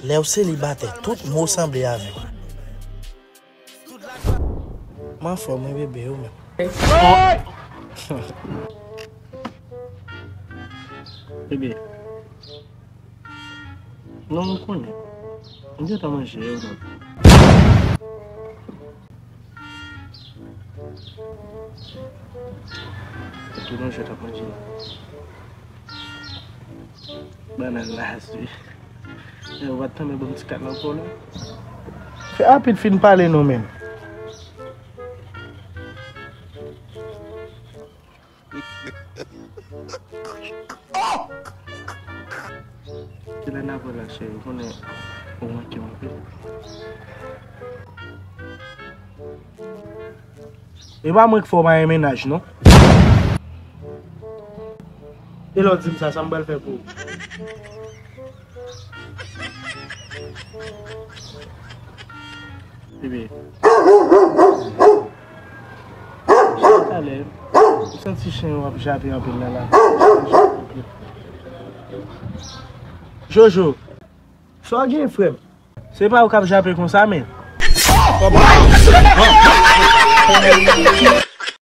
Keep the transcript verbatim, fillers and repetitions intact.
Lè w selibatè, tout mo sanble avè w. M anfòm wi bebe, ou menm? Bebe, non, m konnen. M gentan manje, ou menm? Ki manje w t ap manje? Bannann la, si. Ou pa t tanmen ban m ti kat nan po la? Fè rapid fin pale non, menm. Se lè n ap wè la, cheri, ou konnen ou manke m anpil. E pa mwen k fè w pa gen mennaj, non. E lè w di m sa, sa m pral fè pou ou? Bebe. Talè, m santi chen yo ap jape anpil nan la. Jojo, sa w gen, frè m? Se pa ou k ap jape konsa, men.